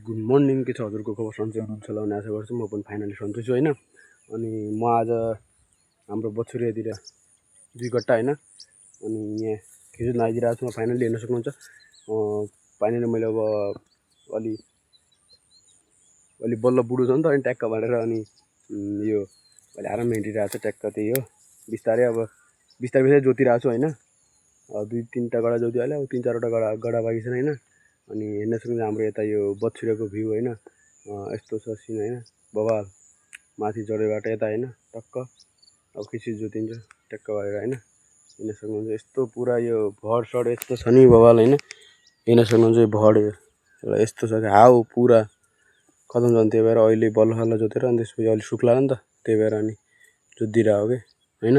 Good morning के छ हजुरको खबर सन्चै हुनुहुन्छ होला भन्ने आशा गर्छु। म पनि फाइनली सन्चै छु होइन। अनि म आज हाम्रो बछुरियातिर 2 गट्टा होइन अनि यहाँ खेजुन आइदिरहेको छु। म फाइनली हेर्न सक्नुहुन्छ फाइनली मैले अब अलि बल्ल बुढो छ नि त अनि ट्याक्क भनेर अनि यो अहिले आरामले हिँडिरहेको छ ट्याक्क त्यही हो। बिस्तारै अब बिस्तारै जोतिरहेको छु होइन। 2-3टा गडा जोतिहाल्यो, अब 3-4वटा गडा बाँकी छन् होइन। अनि हेर्न सक्नुहुन्छ हाम्रो यता यो बछुरियाको भ्यू होइन यस्तो छ सिन होइन। बबाल माथि जडेबाट यता होइन टक्क अब खिसी जोतिन्छ ट्याक्क भएर होइन। हेर्न सक्नुहुन्छ यस्तो पुरा यो भडसड यस्तो छ नि बबाल होइन। हेर्न सक्नुहुन्छ यो भड एउटा यस्तो छ कि हाउ पुरा खतम छ। त्यही भएर अहिले बल्ल जोतेर अनि त्यसपछि अलिक सुक्ला नि त त्यही भएर अनि जोतिरहेको के होइन।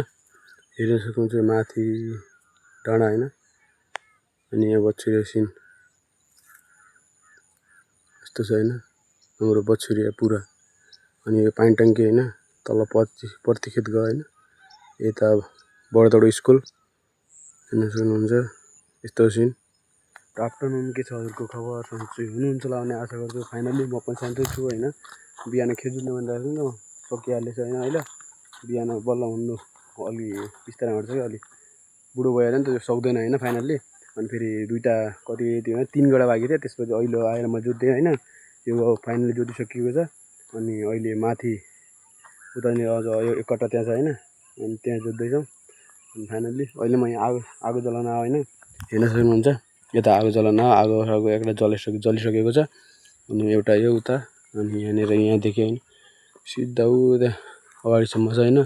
हेर्न सक्नुहुन्छ माथि डाँडा होइन अनि यहाँ बछुरिया सिन यस्तो छ होइन हाम्रो बछुरिया पुरा। अनि यो पानी ट्याङ्की होइन तल पर्ति खेत गयो होइन। यता बडदौडो स्कुल हेर्न सक्नुहुन्छ यस्तो सिन। आफ्टरनुन के छ हजुरको खबर सन्चै हुनुहुन्छ होला भन्ने आशा गर्छु। फाइनली म पनि सन्चै छु होइन। बिहान खेजुन भनिरहेको छु नि सकिहालेछ होइन अहिले। बिहान बल्ल हुनु अलि बिस्तारै हिँड्छ कि अलि बुढो भइहाल्यो नि त यो सक्दैन होइन फाइनल्ली। अनि फेरि 2टा कति त्यो 3 गडा बाँकी थियो त्यसपछि अहिले आएर म जोत्दै होइन। यो फाइनली जोतिसकिएको छ अनि अहिले माथि उतानिर अझ यो 1 कट्टा त्यहाँ छ होइन अनि त्यहाँ जोत्दैछौँ। अनि फाइनल्ली अहिले म यहाँ आगो जलाउन आयो होइन। हेर्न सक्नुहुन्छ यता आगो जलाउन आगो एउटा जलिसकेको छ अनि एउटा यो उता अनि यहाँनिर यहाँदेखि होइन सिधा उता अगाडिसम्म छ होइन।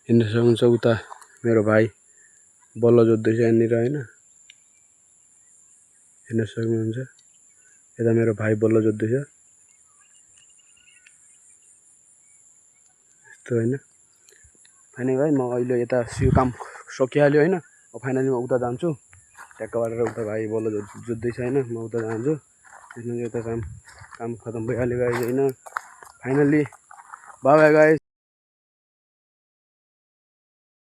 हेर्न सक्नुहुन्छ उता मेरो भाइ बल्ल जोत्दैछ यहाँनिर होइन। हेर्न सक्नुहुन्छ यता मेरो भाइ बल्ल जोत्दैछ यस्तो होइन। फाइनली भाइ म अहिले यता यो काम सकिहाल्यो होइन। फाइनली म उता जान्छु ट्याक्क गरेर उता भाइ बल्ल जोत्दैछ होइन। म उता जान्छु त्यसमा यता काम खतम भइहाल्यो गाइस होइन। Finally bye bye guys.